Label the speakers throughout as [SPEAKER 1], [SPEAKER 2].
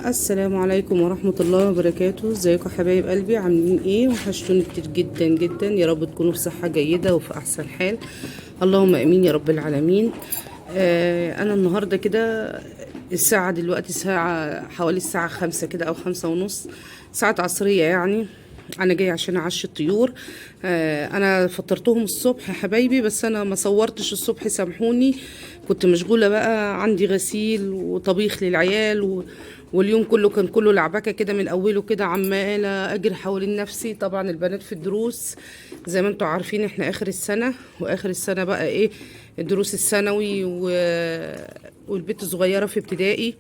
[SPEAKER 1] السلام عليكم ورحمة الله وبركاته. ازيكم حبايب قلبي؟ عاملين ايه؟ وحشتوني كتير جدا جدا. يا رب تكونوا في صحة جيدة وفي احسن حال، اللهم امين يا رب العالمين. انا النهاردة كده الساعة دلوقتي ساعة حوالي الساعة 5 كده او 5:30، ساعة عصرية يعني. انا جاية عشان اعشي الطيور. انا فطرتهم الصبح يا حبايبي، بس انا ما صورتش الصبح، سامحوني، كنت مشغولة بقى، عندي غسيل وطبيخ للعيال واليوم كله كان كله لعبكه كده من اوله كده، عماله اجري حوالين نفسي. طبعا البنات في الدروس زي ما انتم عارفين، احنا اخر السنة، واخر السنة بقى ايه الدروس الثانوي والبنت الصغيرة في ابتدائي،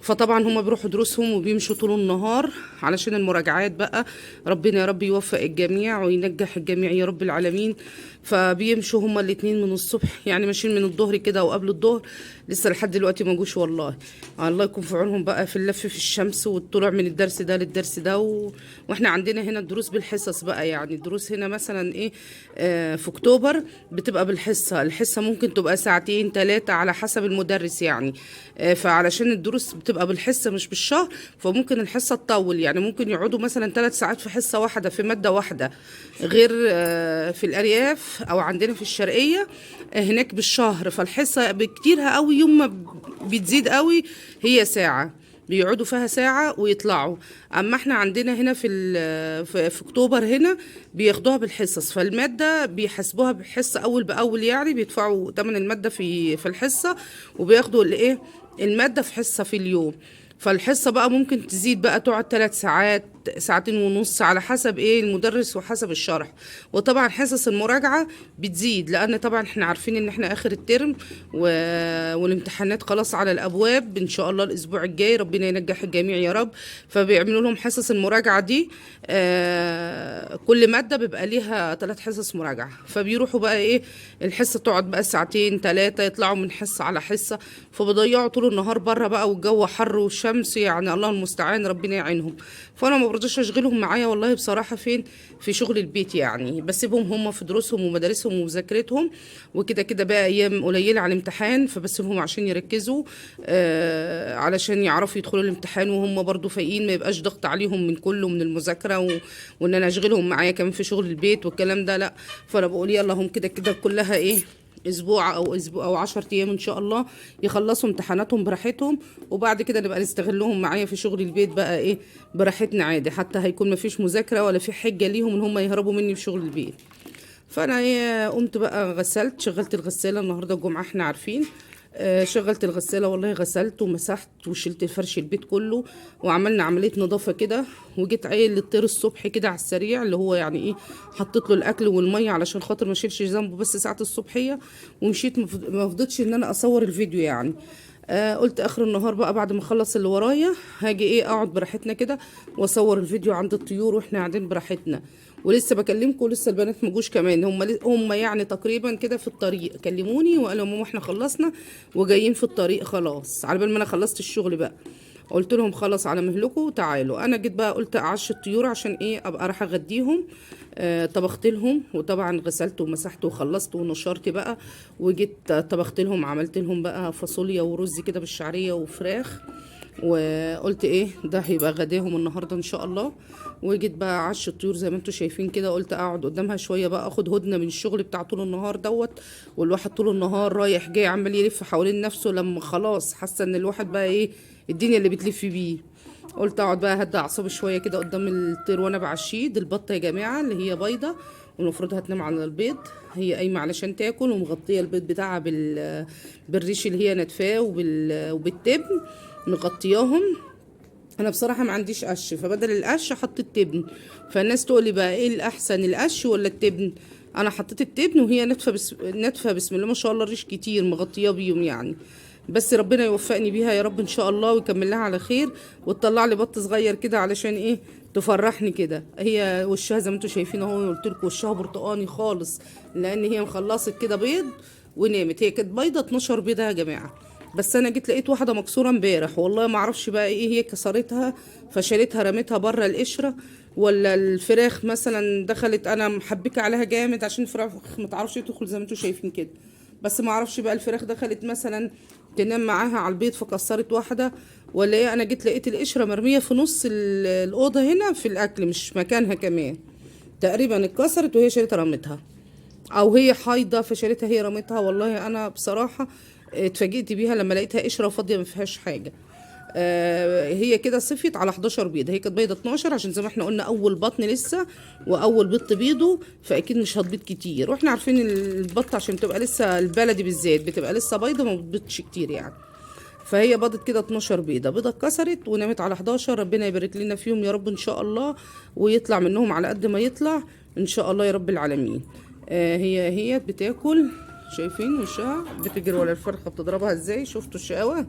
[SPEAKER 1] فطبعا هما بيروحوا دروسهم وبيمشوا طول النهار علشان المراجعات بقى. ربنا يا رب يوفق الجميع وينجح الجميع يا رب العالمين. فبيمشوا هما الاتنين من الصبح، يعني ماشيين من الظهر كده وقبل الظهر، لسه لحد دلوقتي ما جوش والله. الله يكون في عونهم بقى في اللف في الشمس والطلوع من الدرس ده للدرس ده واحنا عندنا هنا الدروس بالحصص بقى، يعني الدروس هنا مثلا ايه، في اكتوبر بتبقى بالحصة، الحصة ممكن تبقى ساعتين 3 على حسب المدرس يعني. فعلشان الدروس بتبقى بالحصة مش بالشهر، فممكن الحصة تطول، يعني ممكن يقعدوا مثلا 3 ساعات في حصة واحدة في مادة واحدة، غير في الأرياف أو عندنا في الشرقية، هناك بالشهر، فالحصة بكتيرها قوي يوم ما بتزيد قوي هي ساعة، بيقعدوا فيها ساعة ويطلعوا. أما احنا عندنا هنا في أكتوبر هنا بياخدوها بالحصص، فالمادة بيحاسبوها بحصة أول بأول، يعني بيدفعوا تمن المادة في الحصة، وبياخدوا الايه المادة في حصة في اليوم. فالحصة بقى ممكن تزيد بقى، تقعد 3 ساعات، 2.5 ساعات، على حسب ايه المدرس وحسب الشرح. وطبعا حصص المراجعة بتزيد، لان طبعا احنا عارفين ان احنا اخر الترم والامتحانات خلاص على الابواب ان شاء الله الاسبوع الجاي، ربنا ينجح الجميع يا رب. فبيعملوا لهم حصص المراجعة دي، كل مادة بيبقى ليها 3 حصص مراجعة، فبيروحوا بقى ايه الحصة تقعد بقى 2 3 ساعات، يطلعوا من حصة على حصة، فبيضيعوا طول النهار بره بقى، والجو حر والشمس، يعني الله المستعان، ربنا يعينهم. فانا ما برضاش اشغلهم معايا والله بصراحة فين في شغل البيت، يعني بسيبهم هم في دروسهم ومدارسهم ومذاكرتهم وكده كده، بقى ايام قليلة على الامتحان، فبسيبهم عشان يركزوا، علشان يعرفوا يدخلوا الامتحان وهم برضو فايقين، ما يبقاش ضغط عليهم من كله من المذاكرة وان انا اشغلهم معايا كمان في شغل البيت والكلام ده، لا. فانا بقول يلا هم كده كده كلها ايه اسبوع او اسبوع او 10 ايام ان شاء الله يخلصوا امتحاناتهم براحتهم، وبعد كده نبقى نستغلهم معايا في شغل البيت بقى ايه براحتنا عادي، حتى هيكون مفيش مذاكرة ولا في حجة ليهم ان هم يهربوا مني في شغل البيت. فانا ايه قمت بقى غسلت، شغلت الغسالة النهارده الجمعة احنا عارفين، شغلت الغسالة والله، غسلت ومسحت وشلت الفرش البيت كله، وعملنا عملية نظافة كده، وجيت عيل للطير الصبح كده على السريع، اللي هو يعني ايه حطيت له الاكل والمية علشان خاطر ما اشيلش ذنبه بس ساعة الصبحية، ومشيت. ما فضلتش ان انا اصور الفيديو يعني. قلت اخر النهار بقى بعد ما اخلص اللي ورايا هاجي ايه اقعد براحتنا كده واصور الفيديو عند الطيور واحنا قاعدين براحتنا. ولسه بكلمكم ولسه البنات ما جوش كمان، هم يعني تقريبا كده في الطريق، كلموني وقالوا ماما احنا خلصنا وجايين في الطريق خلاص، على بال ما انا خلصت الشغل بقى قلت لهم خلاص على مهلكم تعالوا. انا جيت بقى قلت اعشي الطيور عشان ايه ابقى رايحة اغديهم، طبخت لهم، وطبعا غسلت ومسحت وخلصت ونشرت بقى، وجيت طبخت لهم، عملت لهم بقى فاصوليا ورز كده بالشعريه وفراخ، وقلت ايه ده هيبقى غداهم النهارده ان شاء الله. وجيت بقى عش الطيور زي ما انتم شايفين كده، قلت اقعد قدامها شوية بقى اخد هدنة من الشغل بتاع طول النهار دوت، والواحد طول النهار رايح جاي عمال يلف حوالين نفسه، لما خلاص حاسه ان الواحد بقى ايه الدنيا اللي بتلف بيه. قلت اقعد بقى اهدى اعصابي شوية كده قدام الطير وانا بعشيه. دي البطة يا جماعة اللي هي بيضة والمفروض هتنام على البيض، هي قايمة علشان تاكل ومغطيه البيض بتاعها بالريش اللي هي نتفاه وبالتبن مغطياهم. انا بصراحة ما عنديش قش، فبدل القش حطيت تبن. فالناس تقول لي بقى ايه الاحسن، القش ولا التبن؟ انا حطيت التبن وهي نتفه، بس نتفه بسم الله ما شاء الله، الريش كتير مغطياه بيهم يعني. بس ربنا يوفقني بيها يا رب ان شاء الله ويكمل لها على خير، وتطلع لي بط صغير كده علشان ايه تفرحني كده. هي وشها زي ما انتم شايفين اهو، قلت لكم وشها برتقاني خالص، لان هي مخلصت كده بيض ونامت. هي كانت بيضة 12 بيضة يا جماعة، بس انا جيت لقيت واحدة مكسورة امبارح، والله ما اعرفش بقى ايه هي كسرتها فشالتها رميتها بره القشرة، ولا الفراخ مثلا دخلت، انا محبكه عليها جامد عشان الفراخ ما تعرفش تدخل زي ما انتم شايفين كده. بس ما اعرفش بقى الفراخ دخلت مثلا تنام معاها على البيض فكسرت واحدة ولا ايه. انا جيت لقيت القشرة مرمية في نص الاوضة هنا في الاكل، مش مكانها كمان، تقريبا اتكسرت وهي شالتها رمتها، او هي حايضه فشالتها هي رمتها. والله انا بصراحة اتفاجئت بيها لما لقيتها قشرة وفاضيه ما فيهاش حاجة. هي كده صفيت على 11 بيضة، هي كانت بيضة 12 عشان زي ما احنا قلنا اول بطن لسه واول بيض تبيضه، فاكيد مش هتبيض كتير، واحنا عارفين البط عشان بتبقى لسه البلدي بالذات بتبقى لسه بيضة ما بتبيضش كتير يعني. فهي بيضت كده 12 بيضة، بيضة اتكسرت ونامت على 11. ربنا يبارك لنا فيهم يا رب ان شاء الله، ويطلع منهم على قد ما يطلع ان شاء الله يا رب العالمين. هي بتاكل، شايفين وشها بتجري ولا الفرخه بتضربها ازاي، شفتوا الشقاوة؟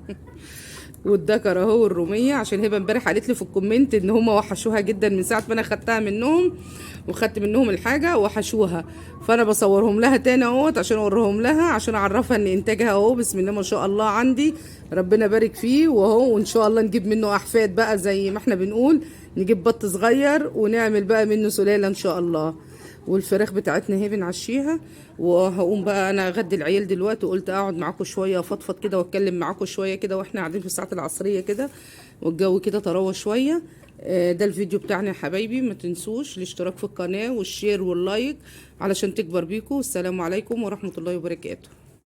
[SPEAKER 1] والذكر اهو الرومية، عشان هبه امبارح قالت لي في ال comment ان هما وحشوها جدا من ساعة ما انا خدتها منهم وخدت منهم الحاجة وحشوها، فانا بصورهم لها تاني اهوت عشان اوريهم لها، عشان اعرفها ان انتاجها اهو بسم الله ما شاء الله عندي، ربنا بارك فيه وهو، وان شاء الله نجيب منه احفاد بقى زي ما احنا بنقول، نجيب بط صغير ونعمل بقى منه سلالة ان شاء الله. والفراخ بتاعتنا اهي بنعشيها، وهقوم بقى انا اغدي العيال دلوقتي، وقلت اقعد معاكم شوية افضفض كده واتكلم معاكم شوية كده واحنا قاعدين في الساعات العصرية كده والجو كده طراوه شوية. ده الفيديو بتاعنا يا حبايبي، ما تنسوش الاشتراك في القناة وال share وال like علشان تكبر بيكم. السلام عليكم ورحمة الله وبركاته.